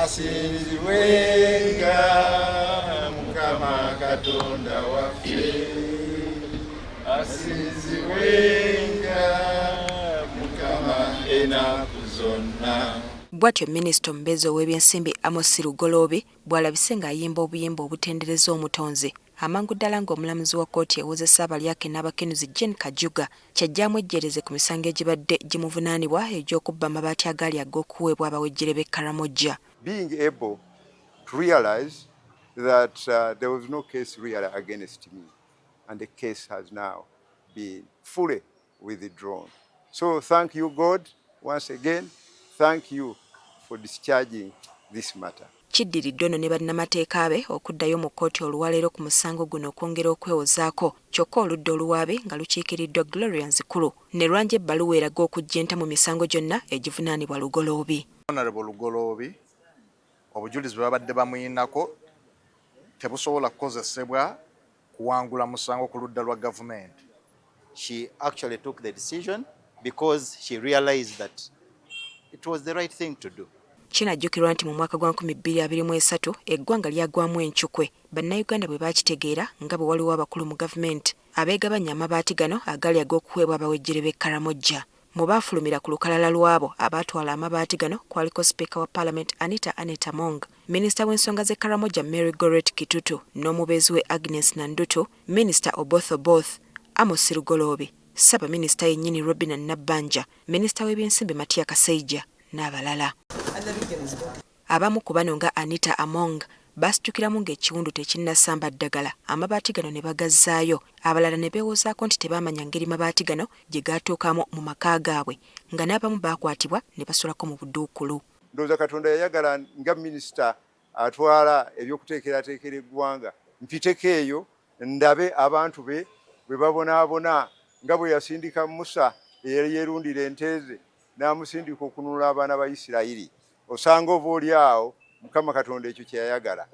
Asinzibwenga Mukama Katonda waffe, asinzibwenga Mukama enaku zonna. Bwatyo Minisita omubeezi ow'ebyensimbi Amos Lugoloobi bw'alabise ng'ayimba obuyimba obutendereza Omutonzi amangu ddala ng'omulamuzi wa kkooti ewozesa abalyake n'abakenuzi Jane Kajuga ky'ajja amwejjeereze ku misango egibadde gimuvunaanibwa egy'okubba amabaati agaali ag'okuweebwa abawejjere b'e Karamoja. Being able to realize that there was no case really against me and the case has now been fully withdrawn. So thank you, God, once again, thank you for discharging this matter. Kiddiridde ono ne bannamateeka be okuddayo mu kkooti olwaleero ku musango guno okwongera okwewozaako, kyokka oludda oluwaabi nga lukiikiriddwa Gloria Nzikuru ne lwanja ebbaluwa eraga okuggya enta mu misango gyonna egivunaanibwa Lugoloobi. Honorable Lugoloobi, obujulizi bwe babadde bamuyinako tebusobola kukozesebwa kuwangula musango ku ludda lwa gavumenti. She actually took the decision because she realized that it was the right thing to do. Kinajjukirwa nti mu mwaka gwa 2023 eggwanga lyagwamu encukwe Bannayuganda bwe baakitegeera nga bwe waliwo abakulu mu gavumenti abeegabanya amabaati gano agaali ag'okuweebwa abawejjere b'e Karamoja. Mu baafulumira ku lukalala lw'abo abaatwala amabaati gano kwaliko sipiika wa Palamenti Anita Annet Among, minisita w'ensonga z'e Karamoja Mary Goretti Kitutu n'omubeezi we Agnes Nandutu, minisita Oboth Oboth, Amos Lugoloobi, Ssaabaminisita yennyini Robinah Nabbanja, minisita w'ebyensimbi Matia Kasaija n'abalala. Abamu ku bano nga Anita Among baasitukiramu ng'ekiwundu tekinnasamba ddagala amabaati gano ne bagazzaayo, abalala ne beewozaako nti tebaamanya ngeri mabaati gano gye gaatuukamu mu maka gaabwe nga n'abamu baakwatibwa ne basulako mu buduukulu. Ndowooza Katonda yayagala nga minisita atwala eby'okuteekerateekera eggwanga mpiteko eyo ndabe abantu be bwe babonaabona nga bwe yasindika Musa eyali yeerundira ente ze n'amusindika okununula abaana ba Isirayiri. Osanga oba oli awo Mukama Katonda ekyo kye yayagala.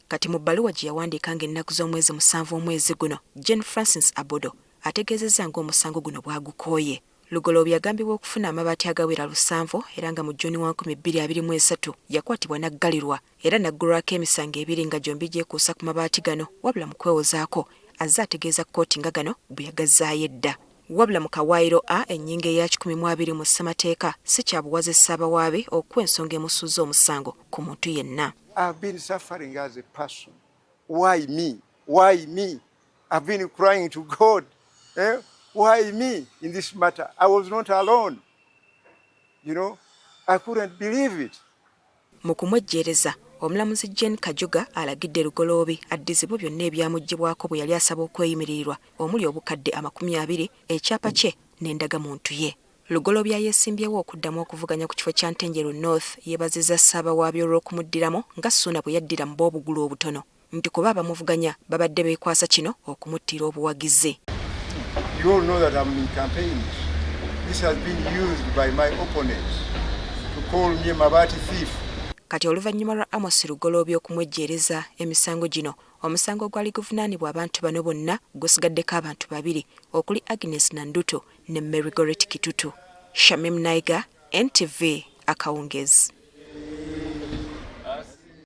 Kati mu bbaluwa gye yawandiika ng'ennaku z'omwezi musanvu omwezi guno, Jane Francis Abodo ategeezezza ng'omusango guno bw'agukooye. Lugoloobi agambibwa okufuna amabaati agawera lusanvu era nga mu June wa 2023 yakwatibwa n'aggalirwa era n'aggulwako emisango ebiri nga gyombi gyekuusa ku mabaati gano wabula mu kwewozaako azze ategeeza kkooti nga gano bwe yagazzaayo edda. Wabula mu kawaayiro A ennyingo eya 120 mu ssemateeka si kya buwaze Ssaabawaabi okuwa ensonga emusuuza omusango ku muntu yenna. I've been suffering as a person. Why me? Why me? I've been crying to God. Eh? Why me in this matter? I was not alone. I couldn't believe it. Mu kumwejjeereza, omulamuzi Jane Kajuga alagidde Lugoloobi addizibwe byonna ebyamuggyibwako bwe yali asaba okweyimirirwa omuli obukadde 20, ekyapa kye n'endagamuntu ye. Lugoloobi ayeesimbyewo okuddamu okuvuganya ku kifo kya Ntenjeru North yeebazizza Ssaabawaabi olw'okumuddiramu nga Ssuuna bwe yaddira mu b'obugulu obutono nti kuba abamuvuganya babadde beekwasa kino okumuttira obuwagizi. You all know that I'm in campaigns. This has been used by my opponents to call me a Mabati thief. Kati oluvannyuma lwa Amos Lugoloobi okumwejjeereza emisango gino, omusango ogwali guvunaanibwa abantu bano bonna gusigaddeko abantu babiri okuli Agnes Nandutu ne Mary Goretti Kitutu. Shamim Naiga, NTV, akawungeezi.